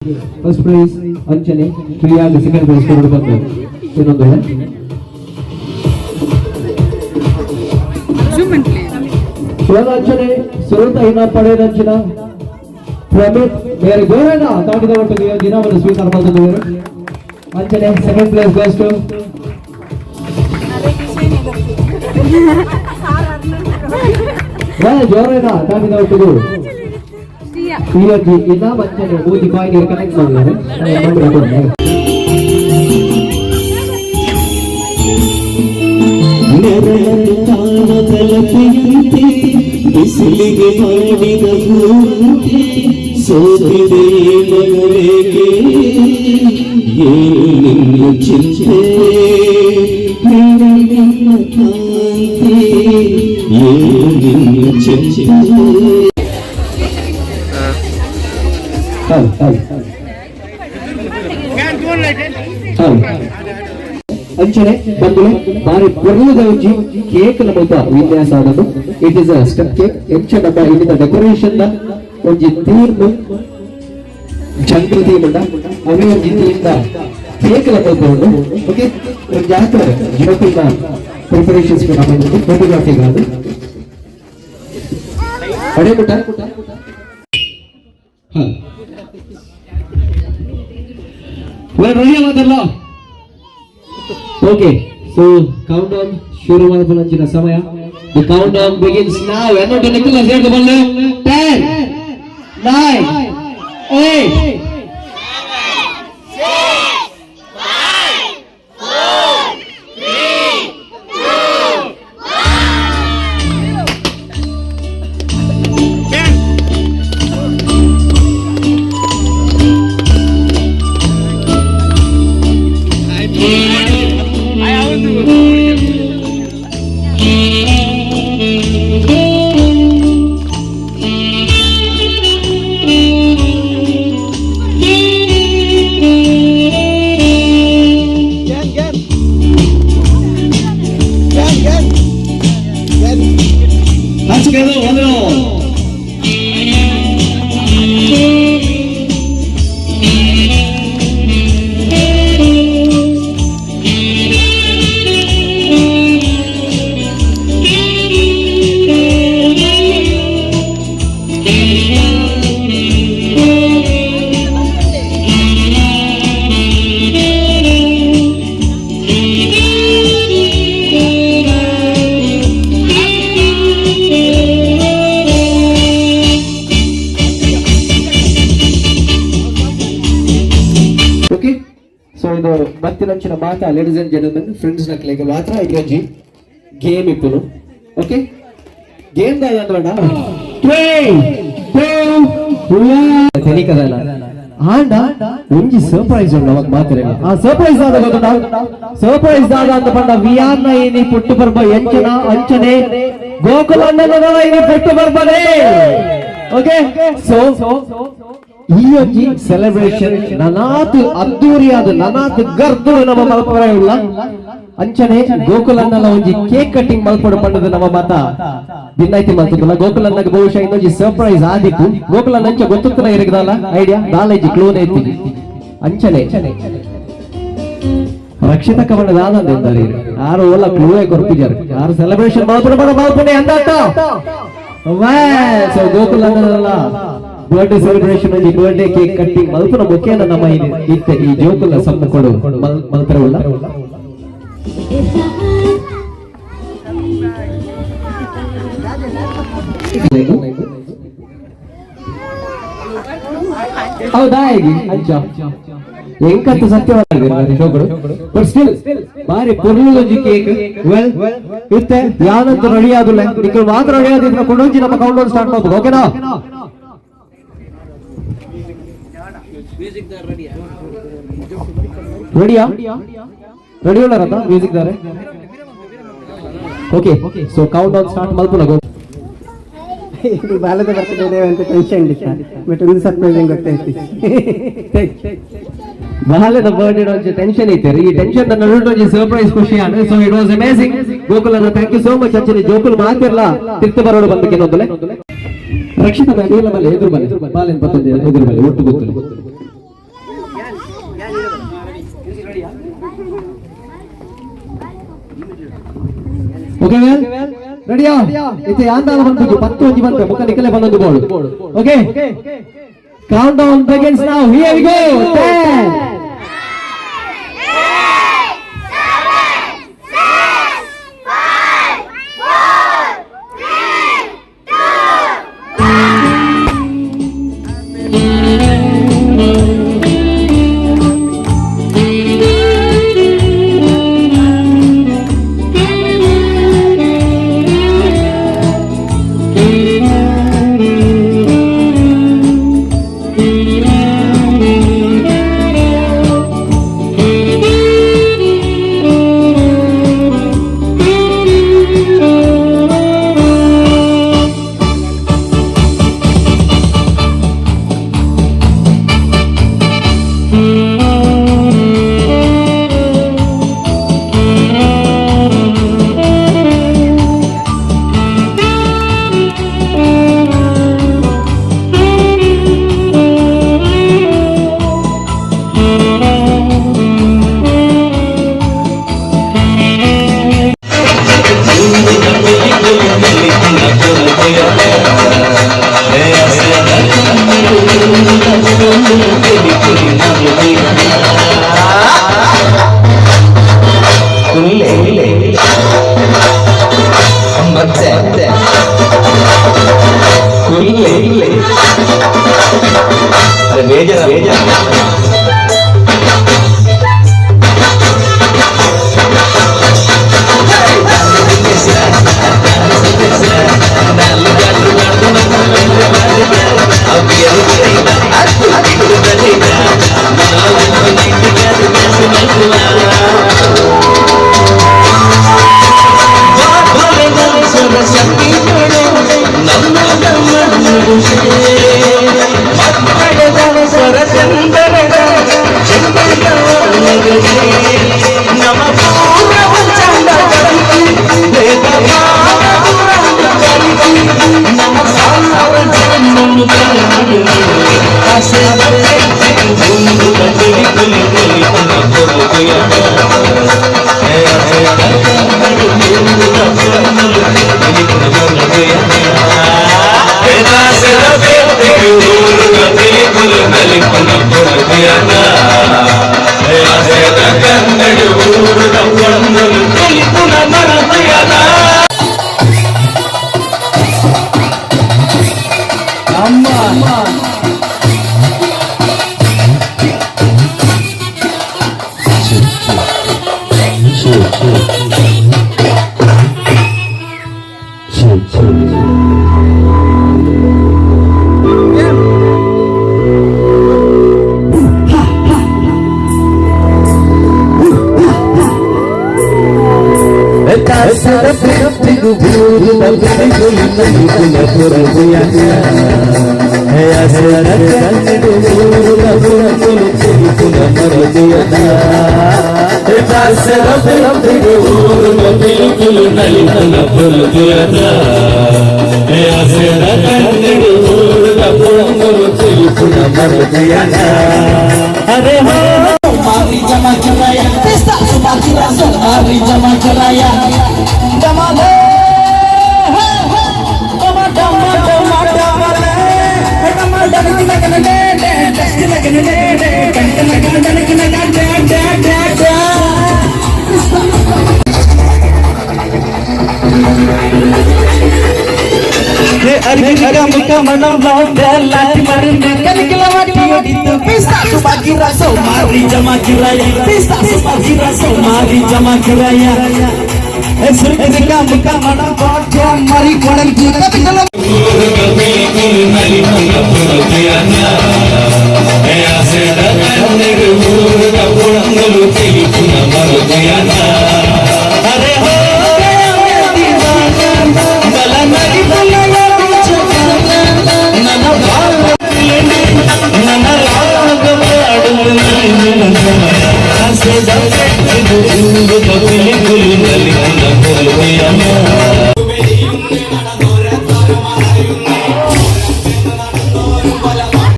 First prize, ಅಂಚನೆ ಶ್ರೀಯಾಗ್ second prize ಕೊಡು ಬಂದು ಇನ್ನೊಂದು. ಅಂಚನೆ ಸುರತ ಇನ್ನ ಪಡೆದಂಚಿನ ಪ್ರಮಿತ್ ಬೇರೆ ಜೋರನ ತಾಟಿದ ಒಟ್ಟಿಗೆ ದಿನವನ್ನು ಸ್ವೀಕಾರ ಮಾಡಿದರು. ಅಂಚನೆ second place goes to ಜೋರನ ತಾಟಿದ ಒಟ್ಟಿಗೆ ಶ್ರೀಯಾಜಿ ಇನ್ನ ಅಂಚನೆ ಮೂಜಿ ಕಾಯಿನ್ ಕನೆಕ್ಟ್ ಮಾಡಿದ್ದಾರೆ. ನೆರಳನ್ನು ಕಾಣದ ಲತೆಯಂತೆ, ಬಿಸಿಲಿಗೆ ಮಾಡಿದ ಹೂವಂತೆ ಸೋತಿದೆ ಮಗಳೇಕೆ? ಏನು ನಿನ್ನ ಚಿಂತೆ? ಹೇಳಿ ನಿನ್ನ ಕಾಂತಿ, ಏನು ನಿನ್ನ ಚಿಂತೆ? ಹೌದು ಹೌದು ಹೌದು. ಅಂಚನೆ ಬಂದುಲೆ ಬಾರಿ ಪೊರ್ಲುದ ಒಂಜಿ ಕೇಕ್ ನಮಲ್ಪ ವಿನ್ಯಾಸ ಆದದ್ದು. It is a step cake. ಎಂಚ ನಮ್ಮ ಇಲ್ಲಿನ ಡೆಕೋರೇಷನ್ ದ ಒಂಜಿ theme, jungle theme ಉಂಡ, ಅವೇ ಒಂಜಿ ಥೀಮ್ ದ ಕೇಕ್ ನಮಲ್ಪ ಉಂಡು. ಓಕೆ, ಒಂಜಿ ಜಾತ್ರೆ ಜೋಕುಲ್ನ ಪ್ರಿಪರೇಷನ್ಸ್ ಫೋಟೋಗ್ರಫಿ ಆದ್ ಅಡೆ ಮುಟ್ಟ. ಹ ರೆಡಿ ಮಾತಲ್ಲ. Okay, so count down ಶುರು ಮಾಡುವಂಚಿನ ಸಮಯ. The count down begins now. ಎನ್ನೋಟ Nicholas ಹೇಳ್ದು ಬಲ್ಲೆ. 10, 9, 8. Together, one and all. Okay, so ಇದು ಬತ್ತಿನಂಚಿನ ಮಾತಾ ladies and gentlemen, friends ನಕ್ಲೆಗ್ ಮಾತ್ರ ಒಂಜಿ ಗೇಮ್ ಇಪ್ಪುನು. ಓಕೆ, ಗೇಮ್ ದಾದ ಅಂದ್ರಡ 3 2 1 ತೆನಿಕದಲ್ಲ. ಆಂಡ ಒಂಜಿ ಸರ್ಪ್ರೈಸ್ ಉಂಡು ಅವಾಗ ಮಾತ್ರ. ಆ ಸರ್ಪ್ರೈಸ್ ದಾದ ಗೊತ್ತುಂಡ? ಸರ್ಪ್ರೈಸ್ ದಾದ ಅಂತ ಪಂಡ, ವಿಯಾನ್ನ ಇನಿ ಪುಟ್ಟು ಪರ್ಬ ಎಂಚನ ಅಂಚನೆ ಗೋಕುಲ ಅಣ್ಣನ ಇನಿ ಪುಟ್ಟು ಪರ್ಬನೇ. ಓಕೆ, ಸೊ ಈ ಒಂಜಿ ಸೆಲೆಬ್ರೇಷನ್ ನನಾತ್ ಅದ್ದೂರಿಯಾದ, ನನಾತ್ ಗರ್ದು ನಮ್ಮ ಮಲ್ಪರ ಇಲ್ಲ. ಅಂಚನೆ ಗೋಕುಲನ್ನಲ ಒಂಜಿ ಕೇಕ್ ಕಟ್ಟಿಂಗ್ ಮಲ್ಪಡು ಪಂಡದ ನಮ್ಮ ಮಾತ ದಿನಾಯ್ತಿ ಮಲ್ತದಲ್ಲ. ಗೋಕುಲನ್ನಗ ಬಹುಶಃ ಇನ್ನೊಂಜಿ ಸರ್ಪ್ರೈಸ್ ಆದಿತ್ತು. ಗೋಕುಲನ್ನ ಅಂಚ ಗೊತ್ತುತ್ತನ ಇರಗದಲ್ಲ ಐಡಿಯಾ ದಾಲೇಜಿ ಕ್ಲೋನ್ ಐತಿ. ಅಂಚನೆ ರಕ್ಷಿತ ಕವನ ದಾದಂದಿದ್ದಾರೆ. ಯಾರು ಓಲ ಕ್ಲೂವೇ ಕೊರ್ಪಿಜಾರು. ಯಾರು ಸೆಲೆಬ್ರೇಷನ್ ಮಲ್ಪಡು ಪಡ ಮಲ್ಪನೆ ಅಂದಾಟ. ಸೊ ಗೋಕುಲನ್ನಲ ಬರ್ಡೇ ಸೆಲೆಬ್ರೇಷನ್ ಒಂಜಿ birthday cake cutting ಮಲ್ಪುನ ಮುಖೇನ ನಮ್ಮ ಇತ್ತೆ ಈ ಜೋಕುಲ ಸಮ್ಮುಖಡು ಮಲ್ಪರೆ ಉಲ್ಲ. ಹೌದಾ? ಹೇಗೆ ಅಂಚ ಎಂಕತ್ತು ಸತ್ಯವಾಗಿದೆ ಜೋಕುಡು. ಬಟ್ ಸ್ಟಿಲ್ ಬಾರಿ ಪೊರ್ಲುದೊಂಜಿ ಕೇಕ್. ವೆಲ್, ಇತ್ತೆ ಯಾನಂತ ರೆಡಿ ಆದುಲ್ಲ. ನಿಕಲ್ ಮಾತ್ರ ರೆಡಿ ಆದಿದ್ರೆ ಕೊಡೊಂಜಿ ನಮ್ಮ count down start ಮಾಡ್ಬೋದು. ಓಕೆನಾ? ರೆಡಿಯಾ? ರೆಡಿ ಉಳ್ಳಾರತ್ತ ಮ್ಯೂಸಿಕ್ ದಾರೆ? Okay, so count down start ಮಲ್ಪುನ. ಇದು ಬಾಲದ ಬರ್ತಡೇ ಅಂತ ಟೆನ್ಷನ್ ಇಲ್ಲ, ಬಟ್ ಒಂದು ಸರ್ಪ್ರೈಸ್ ಗೊತ್ತಾಯ್ತು. ಬಾಲದ ಬರ್ಡೇ ಒಂಜಿ ಟೆನ್ಷನ್ ಐತೆ. ಈ ಟೆನ್ಷನ್ ನಡುಟು ಒಂಜಿ ಸರ್ಪ್ರೈಸ್ ಖುಷಿ ಆಂಡ್. So it was amazing. Gokul, thank you so much. ಅಂಚನೆ ಜೋಕುಲ್ ಮಾತಿರ್ಲ ತಿರ್ತು ಬರೋಡು ಬಂದಕ್ಕೆ ಇನ್ನೊಂದಲೆ. ರಕ್ಷಿತ ನೀಲ ಮಲೆ ಎದುರು ಬಲೆ, ಬಾಲೆನ್ ಪತ್ತೊಂದು ಎದುರು ಬಲೆ, ಒಟ್ಟು ಗೊತ್ತಿಲ್ಲ. ಓಕೆ ರೆಡಿಯಾ? ಇತ್ತೆ ಯಾಂದಾಲ ಬಂತು ಪತ್ತು ಒಂಜಿ ಬಂತು ಮುಖ ನಿಕಲೆ ಬಂದೊಂದು ಬೋಳು. Okay, count down begins now. Here we go. 10. ಬೇಜಾರ ಬೇಜಾರ.